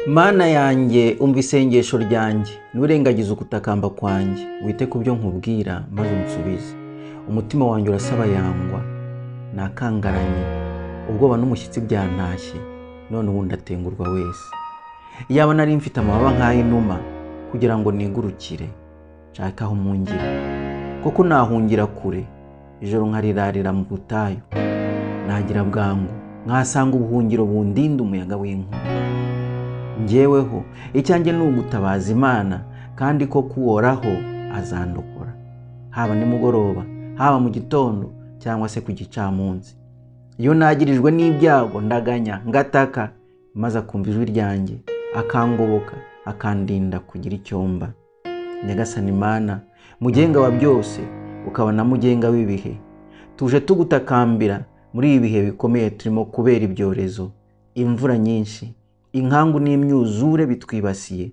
Mana yanjye, umva isengesho ryanjye, ntiwirengagize ugutakamba kwanjye, wite ku byo nkubwira maze unsubize. Umutima wanjye urasaba yangwa, nakangaranye, ubwoba n'umushyitsi byantashye, none ubu ndatengurwa wese. Iyaba nari mfite amababa nk'ay'inuma kugira ngo nigurukire, nshake aho mpungira. Koko nahungira kure, ijoro nkarirarira mu butayu, nagira bwangu nkahasanga ubuhungiro bundinda umuyaga w'inkuba. Njyeweho icyanjye ni ugutabaza Imana, kandi ko kuhoraho azandokora, haba nimugoroba, haba mu gitondo cyangwa se ku gicamunsi. Iyo nagirijwe n'ibyago ndaganya ngataka, maze akumva ijwi ryanjye, akangoboka, akandinda kugira icyo mba. Nyagasani Mana, mugenga wa byose, ukaba na mugenga w'ibihe, tuje tugutakambira muri ibi bihe bikomeye turimo kubera ibyorezo, imvura nyinshi, inkangu n'imyuzure bitwibasiye.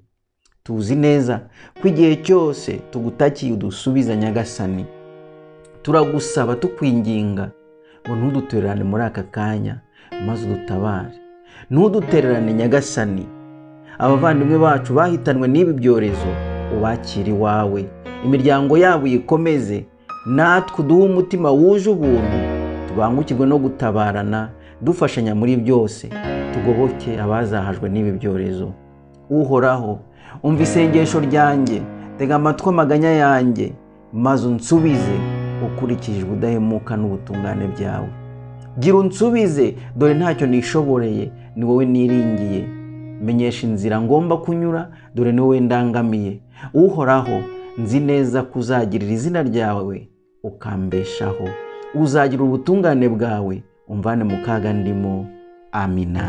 Tuzi neza ko igihe cyose tugutakiye udusubiza Nyagasani. Turagusaba tukwinginga ngo ntudutererane muri aka kanya, maze udutabare. Ntudutererane Nyagasani. Abavandimwe bacu bahitanwe n'ibi byorezo, ubakire iwawe, imiryango yabo uyikomeze, natwe uduhe umutima wuje ubuntu, tubangukirwe no gutabarana, dufashanya muri byose, tugoboke abazahajwe n'ibi byorezo. Uhoraho, umva isengesho ryanjye, tega amatwi amaganya yanjye, maze unsubize ukurikije ubudahemuka n'ubutungane byawe. Gira unsubize, dore ntacyo nishoboreye, ni wowe niringiye. Menyesha inzira ngomba kunyura, dore ni wowe ndangamiye. Uhoraho, nzi neza ko uzagirira izina ryawe ukambeshaho, uzagira ubutungane bwawe umvane mu kaga ndimo. Amina.